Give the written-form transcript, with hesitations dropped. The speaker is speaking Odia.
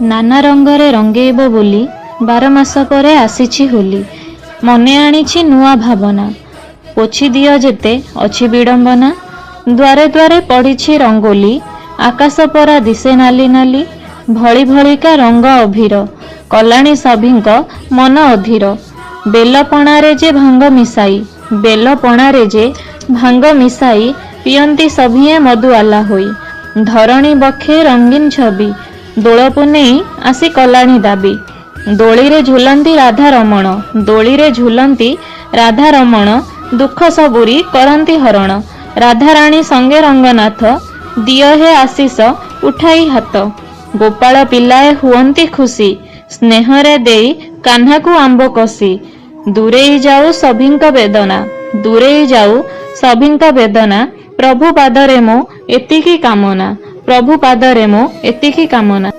ନାନା ରଙ୍ଗରେ ରଙ୍ଗେଇବ ବୋଲି 12 ମାସ ପରେ ଆସିଛି ହୋଲି। ମନେ ଆଣିଛି ନୂଆ ଭାବନା, ପୋଛି ଦିଅ ଯେତେ ଅଛି ବିଡ଼ମ୍ବନା। ଦ୍ୱାରେ ଦ୍ୱାରେ ପଡ଼ିଛି ରଙ୍ଗୋଲି, ଆକାଶ ପରା ଦିଶେ ନାଲି ନାଲି। ଭଳି ଭଳିକା ରଙ୍ଗ ଅଭିର କଲାଣି ସଭିଙ୍କ ମନ ଅଧୀର। ବେଲ ପଣାରେ ଯେ ଭାଙ୍ଗ ମିଶାଇ, ବେଲ ପଣାରେ ଯେ ଭାଙ୍ଗ ମିଶାଇ, ପିଅନ୍ତି ସଭିଏଁ ମଦୁଆଲା ହୋଇ। ଧରଣୀ ବକ୍ଷେ ରଙ୍ଗୀନ ଛବି ଦୋଳ ପୁନେଇ ଆସି କଲାଣି ଦାବି। ଦୋଳିରେ ଝୁଲନ୍ତି ରାଧାରମଣ, ଦୋଳିରେ ଝୁଲନ୍ତି ରାଧାରମଣ, ଦୁଃଖ ସବୁରି କରନ୍ତି ହରଣ। ରାଧାରାଣୀ ସଙ୍ଗେ ରଙ୍ଗନାଥ, ଦିଅ ହେ ଆଶିଷ ଉଠାଇ ହାତ। ଗୋପାଳ ପିଲାଏ ହୁଅନ୍ତି ଖୁସି, ସ୍ନେହରେ ଦେଇ କାହ୍ନାକୁ ଆମ୍ବ କଷି। ଦୂରେଇ ଯାଉ ସଭିଙ୍କ ବେଦନା, ଦୂରେଇ ଯାଉ ସଭିଙ୍କ ବେଦନା, ପ୍ରଭୁ ପାଦରେ ମୋ ଏତିକି କାମନା, ପ୍ରଭୁ ପାଦରେ ମୋ ଏତିକି କାମନା।